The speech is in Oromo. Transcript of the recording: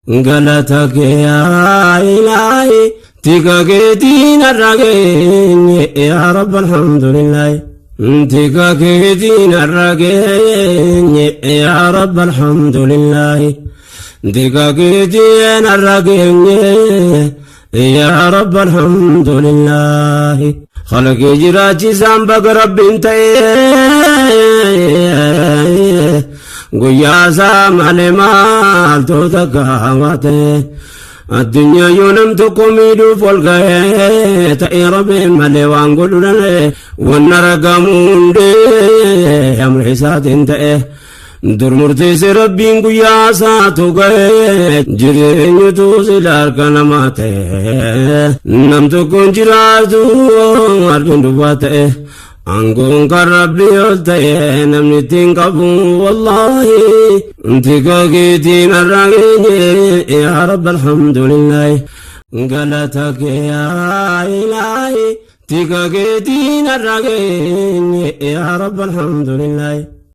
Galata kee yaa ilaahi, tika keetiin har'a geenye, yaa Rabbi alhamdulillaahi. Tika keetiin har'a geenye, yaa Rabbi alhamdulillaahi. Tika keetiin har'a geenye, yaa Rabbi alhamdulillaahi. Khalaqee jiraachisaan baga Rabbiin ta'ee, guyyaa isaa malee maaltu takka hawwate. Addunyaa yoo nam tokko miidhuuf ol ga'ee ta'ee, Rabbiin malee waan godhu dhalee, wanna ragamu hundee amri isaatiin ta'e. Dur murteesse Rabbiin, guyyaa isaatu ga'ee, jireenyutu sila harka namaa ta'e. Nam tokkoon jiraatu ardiin duwwaa ta'e. Aangoon kan Rabbii ol ta'e, namni ittiin qabu wallaahi. Tika keetiin har'a geenye, yaa Rabbi alhamdulillaahi. Galata kee yaa ilaahi, tika keetiin har'a geenye, yaa Rabbi alhamdulillaahi.